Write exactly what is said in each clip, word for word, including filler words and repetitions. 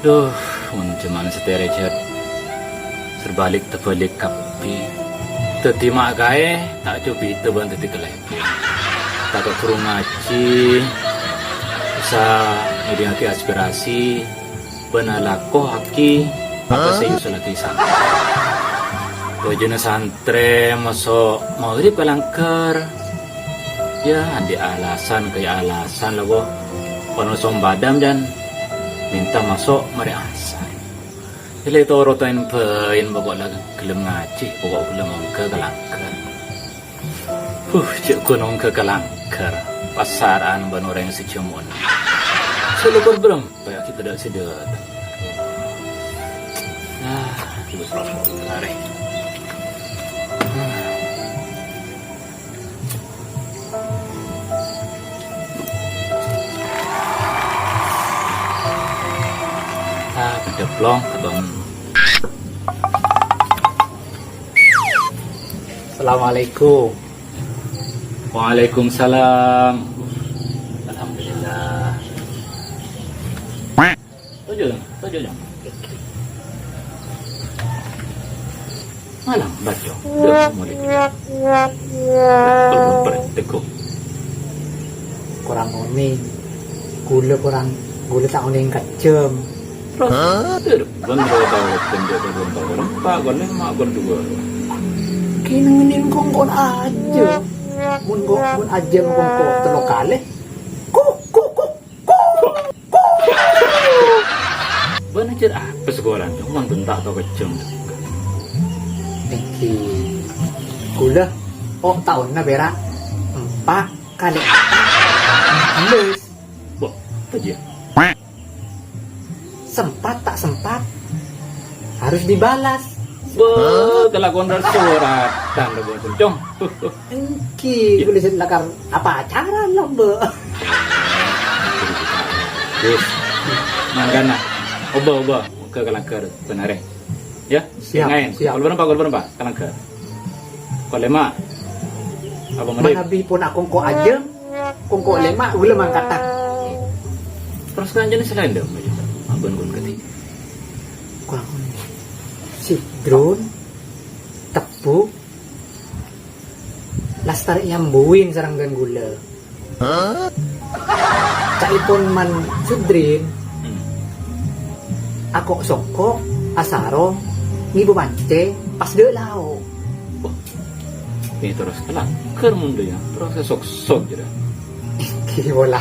Duh, mon jhâman satèya rèya, Jhât. Serbalik terbalik kabbhi. Dhâddhi ma' kaè, ta' jhubidhâ bân dhâddhi kalèbun. Ta' ghuru ngajhi, bisa ngèdingngaghi aspirasi, bân alako aki apa sè èusulaghi santrè. Bhâjâna santrè maso' maghrib ka langghâr. Ya, andi' alasan, kaya alasan la, bo. Pano sombadam dan minta maso' marè asar. Ella toro' ta' bhâi, pokok la ghellem ngajhi, pokok ghellem ongghâ ka langghâr. Huh, jhâ' ghun ongghâ ka langghâr, pasara'an bân orèng sè jhâmo'na. Sè lopor bârâmpa, kaya kita dak sida. Ah, terus rokok, lari. Ah, kedeplong, abang. Assalamualaikum. Waalaikumsalam. Alhamdulillah. Toju', toju', Jong. Malam, baco. Udah, mulai. Tunggu, ber-, teguh. Korang onèng. Ghulâ korang, ghulâ ta' onèng kejjhâm. Terros, hah? Dur, bân ro tao kejjhâm, dur, bân tao rempa', kon lèma', kon duwâ'. Kènèng nèng kongkon ajâm. Mon ko-, mon ajâm kongko tello kalè. Kok, kok, kok, kok, kok. Bân ajâr apa sakola, Jong? Mon bân ta' tao kejjhâm. Èngghi. Ghulâ, o, taonna pèra' empa' kalè empa', empat belas. Wah, apa jiyâ? Sempat tak sempat, harus dibalas. Wah, kelakuan rat-suratan, lho, Bos Cong. Èngghi, ghulâ sè lakar apacaran, lho, Mbok. Gus, mangkana. Obâ, obâ, ka langghâr, bân arè. Ya, siap, ngaèn. Siap. Kol bârâmpa, kol bârâmpa, ka langghâr. Kol lèma'. Apa menit? Manabi pon akongko ajâm, kongko lèma', ghulâ mangkata. Terros kancana sè laèn, Dam, aja. Abân ghun kadhi. Kok sidrun, tebbhu, lastarè nyambuwin sareng bân ghulâ. Ca'èpon Man Sudrin, hmm, ako' soko, asarong, ngibâ pancè, pas dâ' lao'. Wah, ini terros ka langghâr mon dâ' iyâ, terros ka sok-sok jârèya. Èngghi pola.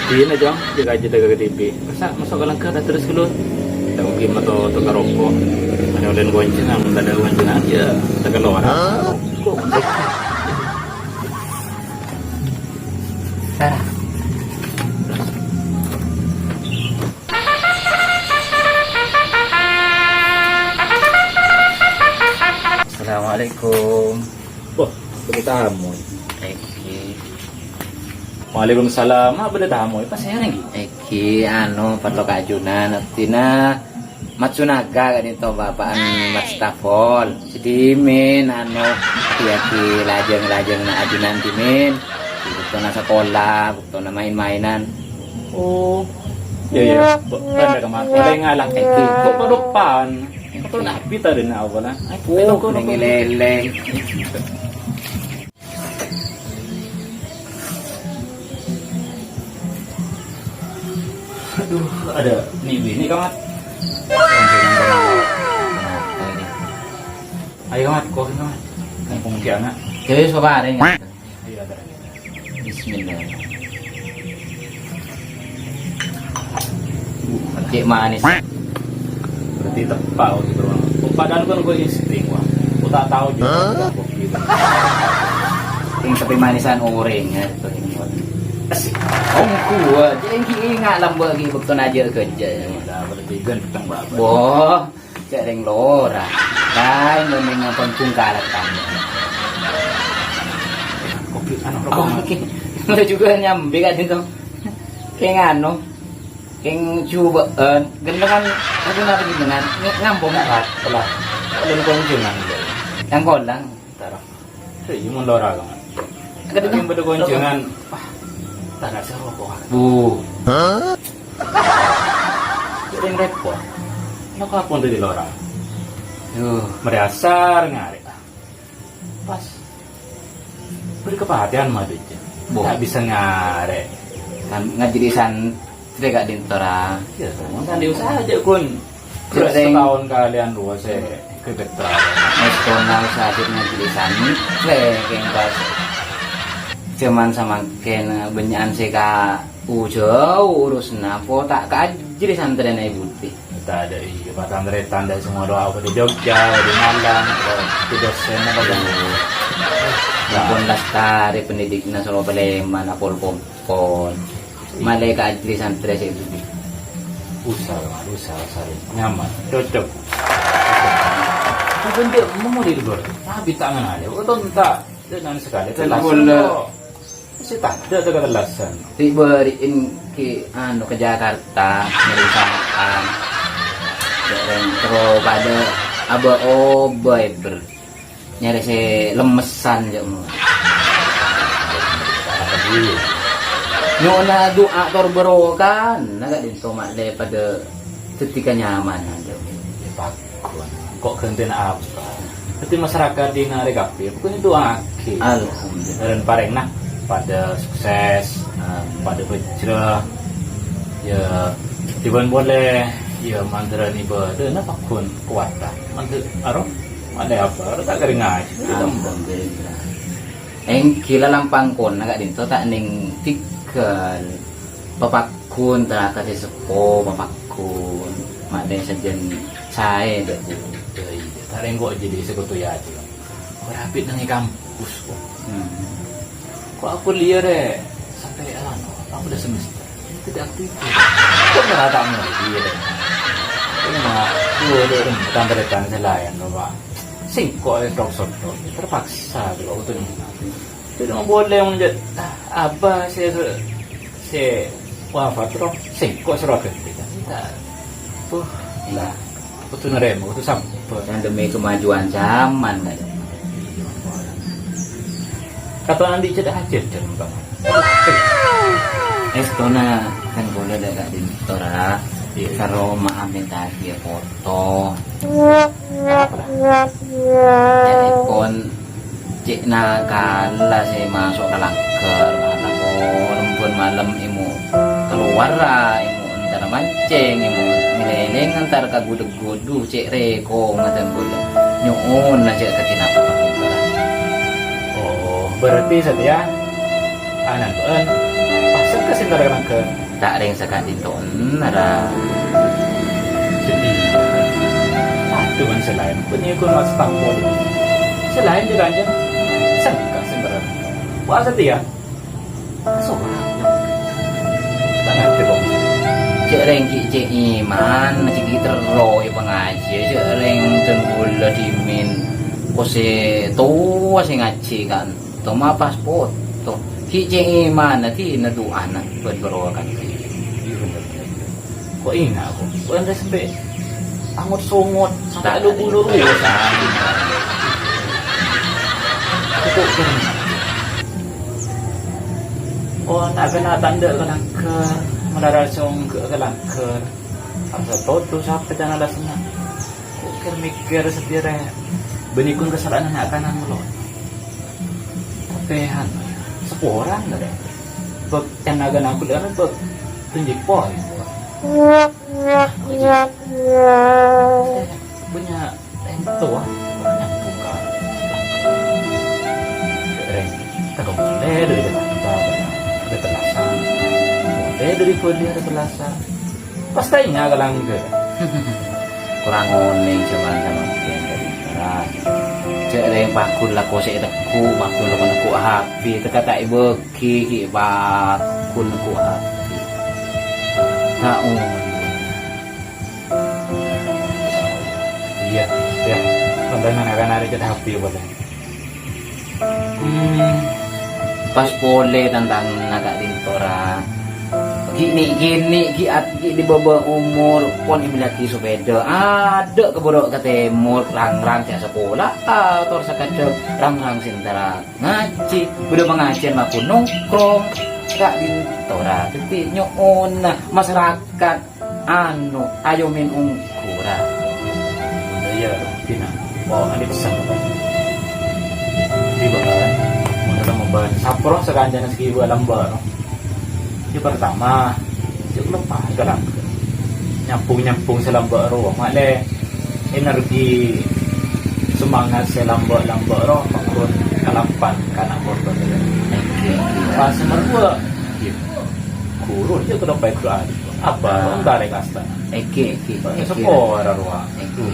Dina, Jong, jâgâ ajâ dâ' ka T V. Masa' maso' ka langghâr, terros ghâllu. Tao ghi' mato tokar roko'. Ada olèn goncengan, tadâ' goncengan, ya, tokar lowar. Hah? Roko'. Assalamualaikum. Wah, bâdâ tamoy. Èngghi. Waalaikumsalam. Ah, bâdâ tamoy. Pas saya lagi. Èngghi, anu, parlo kaajunan. Abdhina Matsunaga ka'dinto bapa'en Mas Tafol. Sè dhimèn, anu, agi-agi lajâng-lajâng na ajunan dhimèn. Buktona sakola, buktona main-mainan. Oh. Iya, iya. Bâ-, bâdâ kemma-, oleh ngalang èngghi. Kok padâ pan? Kok nak pita dina awal, ah? Oh, lèng-lèng. Aduh, ada ni bini, Kamat. Ayo, Kamat, kopi, Kamat. Mumpung ki anak. Jadi, coba ada yang Ayo, ada. Bismillah. Cek manis. Berarti tepat gitu. Padahal kan gue insting, wah. Gue tak tahu juga. Hah? Kopi itu. Yang tapi manisan orangnya. Asik. Oh, gue. Jadi ingat lambek lagi waktu aja kerja. Ya, udah, berarti ganteng banget. Wah. Ca'na rèng lora. Laèn mon ngampon bungkalan tamoy. Kopi, anu, rokok. Oh, oke. Mulai juga nyambi ka'dinto. Kèng anu. Kèng cobâ'ân. Gendhengan, aku nanti gendhengan. Ng-, ngampon. Lah, lah. Belum kunjungan. Yang kolang. Tara. Hei, mon lora, Kamat. Kadang bâdâ konjhângan. Wah, tara sè roko'. Bu. Hah? Sè repot. Napa pon dhâddhi lorang? Yuh. Marè asar ngarè'. Pas. Bâri' kapatèyan madhâjâ. Bo. Ta' bisa ngarè'. Kan ngajhi san-, santrè ka'dinto ra. Iyâ, mon santrè usaha ajâ, Gun. Terros sataon kalèyan duwâ sè kebetulan. Mestona usaha ajâ ngajhi santrè kèng pas. Jhâman samangkèn bânnya'an sè ka-, ujâu urusna, po ta' kaajhâri santrèna Ibu Ti. Tadâ' iyâ, patantrètan dâ' semua doa di Jogja, di Malang, di dosenna pada. Ampon lastarè pendidikna soro palèman, apol-pompon. Malè kaajhâri santrè sè itu. Usah, Mat, usah, usah. Nyaman, cocok. Bukan dia mau di luar. Tapi tangan ada. Oh, tonta. Dengan sekali. Telas. Sè tadâ' teka tellasan. Ri' bâri'in ki, anu, ka Jakarta, nyarèsa'an. Jhâ' rèng terro padâ abâ-obâ, èbher. Nyarè sè lemmesan, jhâ' mo. Nyo'ona du'a tor barokana, ka'dinto ma'lè padâ dhâddhi kanyamanan, jhâ' mo. Iyâ, Pak. Kok ghântèna apa? Dhâddhi masyarakat dinarè kabbhi, pokoknya do'aaghi. Alhamdulillah. Dan parèngna padâ sukses, padâ bhâjrâ. Ya, dhibân polè, ya, mandhârân ibâdâna pagghun kowata. Mandhâr, aro, mandhâr apa? Aro ta' kèrèng ngajhi. Alhamdulillah. Èngghi la lampang kona ka'dinto ta' nèng tèghâl. Papagghun, taraka sè seppo, papagghun. Ma'lè sajân saè, dâ' Bu. Iyâ, iyâ. Ta' rèng kok jadi sekutu ya, Cil. Kok rapi nang è kampus, kok. Hmm. Kok aku liar, ya? Sampai, anu, aku udah semester. Ini tidak aktif. Kok merata mau dia, ya? Ini mah, dua, dua, tambah datang selain, Bapak. Singkok, ya, tok, sok, tok. Terpaksa, tuh, aku tuh. Jadi, mau boleh, mau jadi, ah, apa, saya, saya, saya wafat, roh, singkok, seragam, kita. Tuh, lah. Kudu narèma, kudu sabbhâr. Kan demi kemajuan zaman, kan. Katon andi' cedhak ajâdhân, Bang. Èstona kan kaulâ dâ' ka'dinto ra. Iyâ. Saroma amènta'aghi foto. Apa, Bang? Jârèpon Cè' nakala sè maso' ka langghâr, malem, malem èmo kalowar, èmo entar mancèng, èmo ngalèlèng entar ka ghudhu-ghudhu, cè' rèko ngaten ghulâ. Nyo'on ajâ' ka dinapa. Oh, berarti satèya anan bâ'ân pasèn ka sè entar ka langghâr. Ta' rèng saka'dinto enna ra. Jadi, aduh, man sè laèn. Bânnè ghun mas tampol. Sè laèn jâ kanjeng. Sengka sè merrem. Wah, satèya. Sorak. Ta' ngartè kok. Cè' rèng ghi' cè' iman, cè' ghi' terro è pangajiyân. Cè' rèng dhân ghulâ dhimèn. Ko sè towa sè ngajhi kan. Toma pas poto. Ghi' cè' iman, dhina du'ana bân barowa kan. Iyâ, bhender, bhender. Kok enga' kok. Kok anda sampai angot-songot, sampai ada bulu ruwet. Kok keren. Oh, tak kena tanda ke langgar. Melara songga ke langgar. Asa toto sampai tanah lasena. Kok mikir-mikir sedire. Benikun kesalahan anak kanan lo. Sampeyan, saporana, Rek. Bek, can agan aku, Rek, bek. Tunjuk poin. Punya ento, ah. Punya buka. Rek, kita kembali dari Jakarta. Ada terasa. Mulai dari Bali ada terasa. Pas ta' enga' ka langgar. Korang onèng jhâman-jhâman biyen dhâri Barat. Jhâ' rèng paggun lako sè ètegghu', paggun lako negghu' habi, teka ta' èbâghi ghi' paggun negghu' habi. Ta' onèng. Iyâ, iyâ. Tantang anak-anak rèya habi polè. Hmm, pas polè tantang ka'dinto ra. Ghi' nè'-kènè', ghi' at-, ghi' è bâbâ omor, pon èmellèaghi sepèda. Adâ' ka bârâ' ka tèmor, rang-rang sè asakola, ator sakadhâng rang-rang sè entara ngajhi. Bâdâ pangajiyân mabâ nongkrong. Ka'dinto ra. Dhâddhi nyo'ona masyarakat Anu, ayo min ongghu, ra. Bhender, iyâ, Pina. Oh, andi' pesan, Pak. Andi' bâ'ân. Mon ketemu bâ'ân. Saporana sakancana sè ghi' bâ' lambâ', no. Sè partama, jhâ' loppa kalambâ'. Nyambhung-nyambhung sè lambâ' rowa, ma'lè energi semangat sè lambâ'-lambâ' rowa, pagghun kalampar kana' korban. Oke, oke. Pas sè nomer duwâ', ghuru, jhâ' kaloppaè ghuru alè. Apa? Entar ka astana. Èngghi, èngghi, èngghi. Sapora rowa. Èngghi.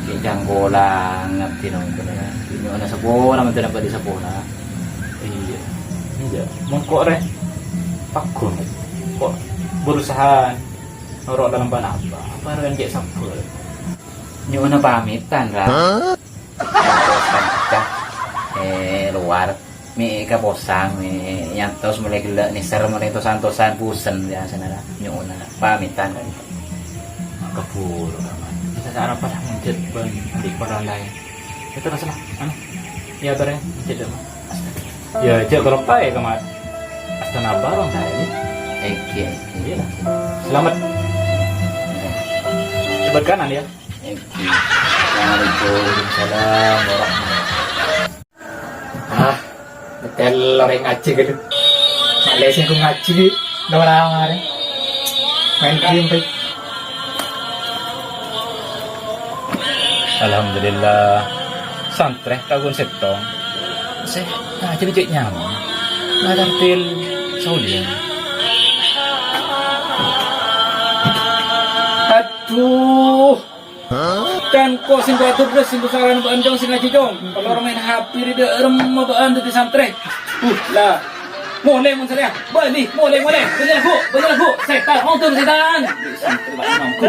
Cè' cangkolang abdhi nongkola. Nyo'ona sapora, mantena bâdâ sapora. Iyâ. Iyâ. Mon kok rè pagghun. Kok berusaha noro' dalam panapa? Apa rè cè' sabbhâr? Nyo'ona pamitan, Ra. Hah? Posang pecah. Eh, luar. Mè' kaposang, mè' nyantos molaè ghellâ' nèser molaè tos-antosan, bosen biasana, Ra. Nyo'ona pamitan, Ra. Kabhuru, Ra. Kita sarapan lah, ngenjhât bân andi' parlo laèn. Itu masalah, anu. Iyâ, torè, ngenjhât, Ra. Iyâ, jhâ' kaloppaè ka Mat. Astana bareng, Ra, ini. Oke. Iyâ. Selamat. Sebelah kanan, ya. Oke. Assalamualaikum. Waalaikumsalam warahmatullahi. Ah, betul orèng ngajhi ghâllu. Ma'lè sèngko' ngajhi, lama-lama arè. Maèn game, Pak. Alhamdulillah. Santrè kaghun sèttong. Sè, ngajhi cè' nyaman. Ngajar til Saudi. Aduh. Kan ko' sing bâdâ sing bhâsarana bâ'ân, Cong, sing ngajhi, Cong. Kalau orang main H P rè dâ' remma bâ'ân dâddhi santrè. Uh, la. Molè mon sarèya. Bâli, molè, molè. Bâli lagu, bâli lagu. Sètan, nonton sètan. Santrè bâ'ân nongko.